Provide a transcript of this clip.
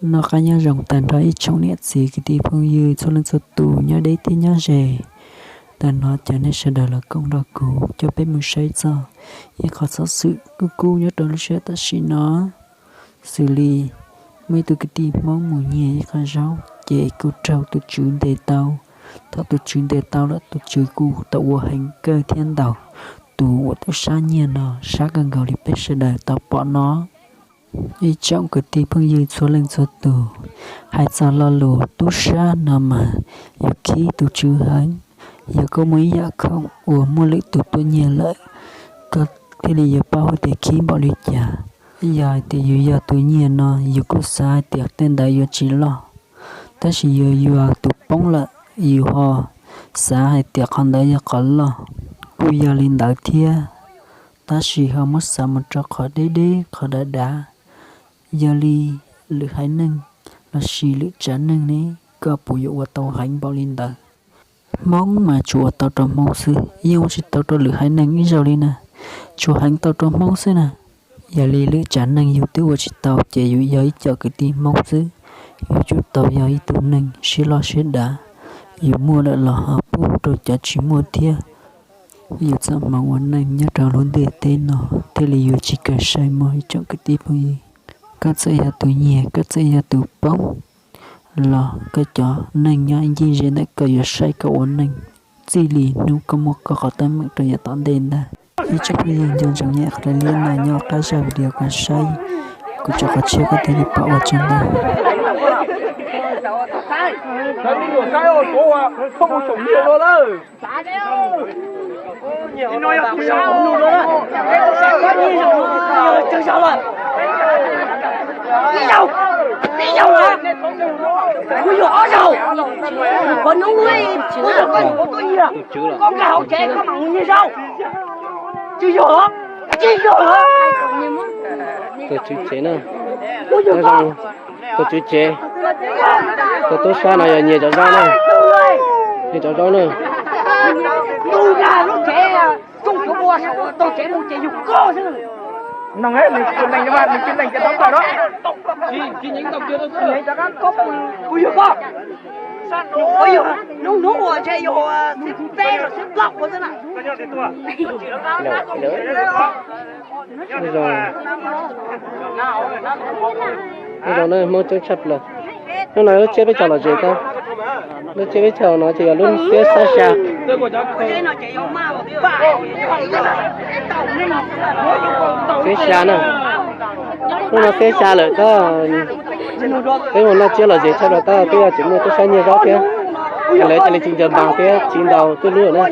Noj qab nyob zoo tag nrho ib tsoom niam txiv kwv tij phooj ywg txhua leej txhua tus nyob deb thiab nyob ze. Tag nrho cov nej sawv daws los koom nrog kuv coj peb mus saib txog ib qho xov xwm kub kub nyob rau lub sij hawm tam sim no. Xws li muaj ib tug kwv tij Hmoob mus nyiag ib qho zaub ces kuj raug tus tswv ntes tau. Thaum tus tswv ntes tau lawm tus tswv kuj tau ua heev kawg thiab ntaus tus uas tub sab nyiag no sab kawg nkaus li peb sawv daws tau pom no. Ib tsoom kwv tij phooj ywg txhua leej txhua tus, hais txog lo lus tub sab no mas yus khib tus tswv heev. Yog koj muaj ib yam khoom uas muaj lwm tus tuaj nyiag lawm, koj thiaj li yuav paub hais tias khib npaum li cas. Yog hais tias yus yog tus nyiag no yus kuj xav hais tias tej ntawd yuav tsis loj, tab sis yus yog tus poob lawm yus ho xav hais tias qhov ntawd yog qhov loj. Kuj yog li ntawd thiab, tab sis ho muab xav mus rau qhov deb deb qhov dav dav. Yog li lwm haiv neeg los sis lwm tsav neeg ne, koj puas yuav ua tau heev npaum li ntawd? Hmoob mas tsuas ua tau rau Hmoob xwb, yeej ua tsis tau rau lwm haiv neeg ib zaug li na. Tsuas heev tau rau Hmoob xwb na. Yog li lwm tsav neeg yus twb ua tsis tau ces yus yog ib co kwv tij Hmoob xwb, yus tsum tau yog ib tug neeg siab loj siab dav. Yus muaj lawm los ho pub rau cov tsis muaj thiab. Yus txoj hmoov ua neej nyob rau lub ntiaj teb no thiaj li yuav tsis kawg sai mog ib tsoom kwv tij phooj ywg. Koj txawm yog tus nyiag, koj txawm yog tus poob los koj cov neeg nyob ncig ze ntawm koj yuav saib koj ua neej txij li hnub koj muaj koj qhov teeb meem rau yav tom ntej ntag. Ib tsoom phooj ywg nco ntsoov nyem qhov li no nyob qab zaj video koj saib, kuv tso qhov tshiab koj thiaj li pom. Ua tsaug ntau. Tus tswv tsev na, tus tswv tsev, tus tub sab no yog nyiag cov zaub na, nyiag cov zaub na. Zoo, zoo na, Hmoob coob tshaj plaws. Hnub no lub tsiab peb caug lom zem tau. Lub tsiab peb caug no ces yog lub xiab xab xya. Xiab xya na. Hnub no xiab xya lawm tab, peb mus noj tsiab lom zem tshaj plaws tab, peb yuav tseem muaj tub sab nyiag zaub thiab. Lawv cia li tsis ncaws npas thiab tsis ntaus twb lub na.